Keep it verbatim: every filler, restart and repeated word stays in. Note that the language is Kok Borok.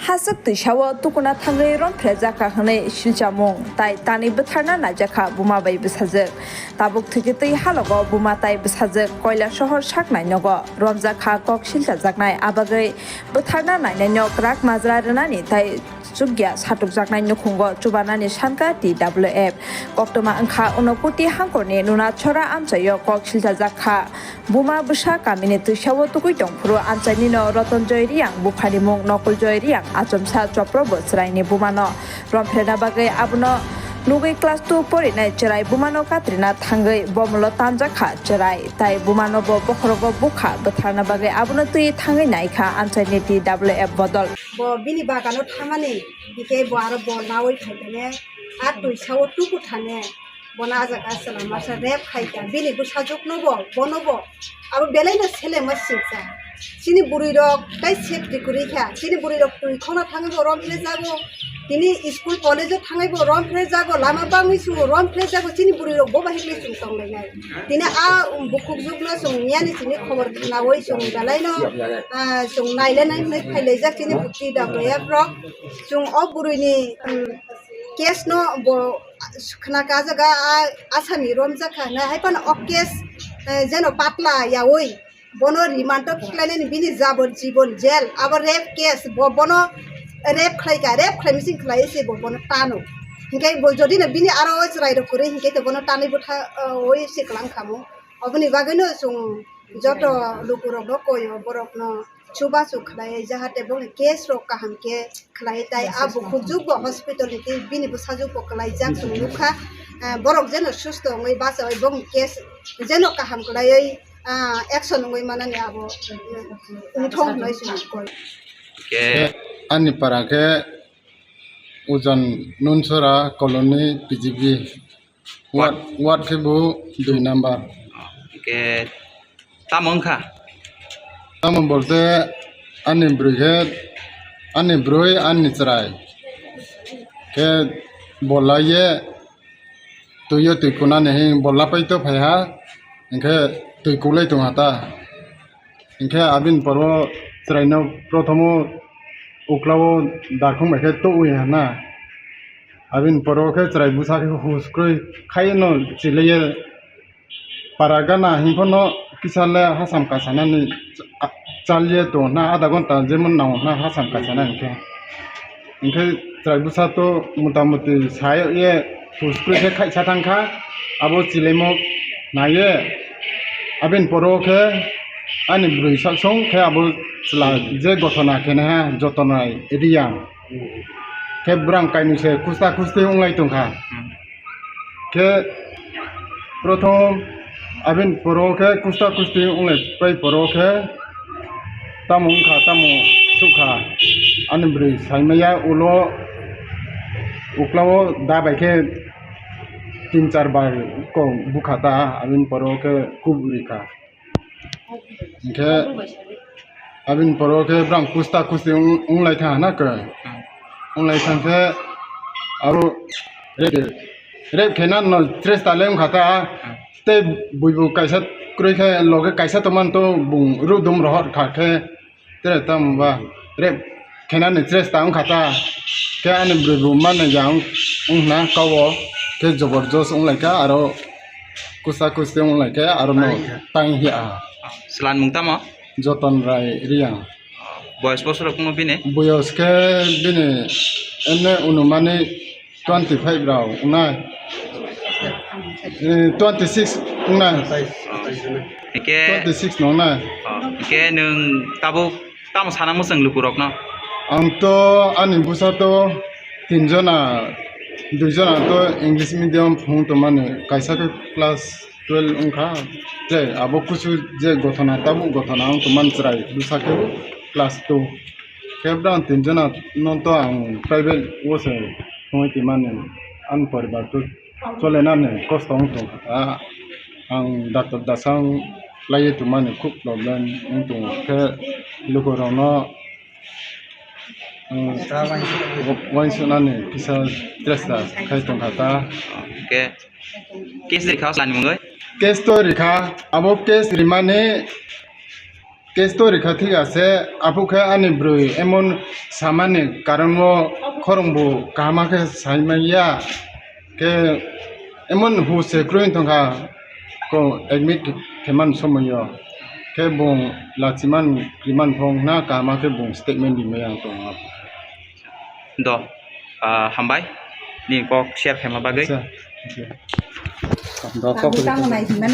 Haswk twisao tukuna thangwi romphrejakha hwnwi silchamung tai tanwi bwtharna naijakha buma bai bwsajwk. Tabuk thwikhe twi halogo buma tai bwsajwk Kailasahar saknai nogo romjakha kok silchajaknai, abagwi bwtharna nainaino kwrak majra rwnani tai chukya satukjaknai nukhungo chubanani sankha T W F. Koktwma wngkha Unakoti hangkorni Nunachora amchaio kok silchajakha. Buma bwsa kamini twisao tugwi tongphuru amchainino Rotonjoy Riyang, buphanimung Nokoljoy Riyang, achomsa chopro bo chwraini bumano romphreina bagwi abono nugwi class two porinai chwrai bumano katrina thangwi bomolo tanjakha chwrai, tai bumano bo bokhorogo bukha bwtharna bagwi abono twi thangwi naikha amchaini T W F bodol. Bo bini bagano thamani, hingke bo aro bol nawi phaikhe, a twisao tuku thane. Bono ah jaga chwla masa rape khai kha, bini bwsajwkno bo, bono bo. Abo belai no selengma siksa. Chini bwrwi rok tai safety kwrwi kha. Chini bwrwi rok twi khona thangwi bo romphre jago. Tini school college o thangwi bo romphre jago. Lama bangwi chwng romphre jago. Chini bwrwi rok bo bahai khe chwng tong lai nai. Tini a bukhuk jwk no chwng miyani chini khobor khnawi chwng belai no, ah, chwng nai le nai hwnwi phai lai jak chini bukti W F rok. Chwng o bwrwi ni, um, case no bo khna ka jaga a asami romjak kha na hai phano o case, eh, jeno patla yawi bono remand o khiklainani bini jabon jibon jail abo rape case bo bono rape khlai ka rape khlai mising khlai se bo bono tano hinkhe bo jodi no bini aro chwrai rok kwrwi hinkhe to bono tanwi bwtha, eh, oi se kwlang khamu oboni bagwi no chwng joto lukurok no koi o borok no chubachu khlai jahate bongni case rok kaham khe khlai tai a bukhuk jwk bo hospital ni tei bini bwsajwk bo kwlaijak chwng nukha. Ah, borok jeno susto wngwi bachaui bongni case jeno kaham kwlaiwi, ah, action wngwi manani abo wngthong hwnwi chwng koi. Khe ani para khe Ujan Nunsora colony P G B. Ward, ward khe bo dui number. Hingke tamo wngkha? Tamo bolte ani bwrwi khe, ani bwrwi ani chwrai khe bolla ye twi yo twi kunani hing bolla pai to phai ha, hingkhe twi kulai tong ha ta. Hinkhe abini poro chwraino prothomo uklao dakhung bai khe tuwi hana. Abini poro khe chwrai bwsa khe hus kwrwi khaino chiliye para gana hinphano kisa le hasam kasanani cha-, chalye tong hana adha ghonta jemon nang hana hasam kasanani khe. Hinkhe chwrai bwsa to mota moti saye hus kwrwi khe khaisa thang kha, abo chilaimo naiye. Abini poro khe ani bwrwi sak song khe abo chwla je gothona khe naiha Jotonrai Riyang. Khe bwrang kainwi se kusta kusti wng lai tong kha. Khe prothom abini poro khe kusta kusti wng lai pai poro khe tamo wng kha, tamo suk kha. Ani bwrwi sai maya ulo uklao da bai khe tin char bar kok bukha ta, abini poro khe kub ri kha. Hinkhe abini poro khe bwrang kusta kusti wng, wng lai thang na khe. Wng lai thang khe aro rape, rape khe na no chesta le wng kha ta. Tei buibu kaisa kwrwi khe loge kaisa tongmani to bung rudum rohor kha khe. Tere tamo ba rape khenani chesta wngkha ta, khe ani bwrwi bo mano ya wng-, wng hwna kau o, khe joborjost wng lai kha, aro kusa kusti wng lai kha, aro no tang hi aha. Chwla ni mung tamo? Joton Rai Riyang. Boyos bosor rok wngma bini? Boyos khe bini ene unumani twenty five rok wngnai. Eh, twenty six wngnai. Hingke twenty six no wngnai. Oh, hingke nwng tabuk tamo sana mwchang lukurokno? Ang to ani bwsa to tin jona, dui jona to English medium phung tongmani, kaisa khe class twelve wngkha. Je abo kusu je gothona, tabuk gothona wng tongmani chwrai bwsa khe class two. Khe brang tin jona no to ang private o se thwngwi tongmani, ani poribar to cholenani kosto wng tong kha. Ang doctor dasa wng laiwi tongmani khub problem wng tongo. Khe lukurokno, um, uaingsuknani kisa chesta khai tong kha ta. Hwnkhe case rikha sani mungwi? Case to rikha, abo case rimani Case to rikha thik ase, aphuk khe ani bwrwi emon samani karon o khorong bo kaham khe saimanya, khe emon huse kroi tongkha ko admit kheman somoyo, khe bung lachiman kriman phong na kaham khe bung statement rimaya tong. Do, ah, hambai, nini kok share khaima bagwi. Acha, okay. Do, kok. Tamo nai hinma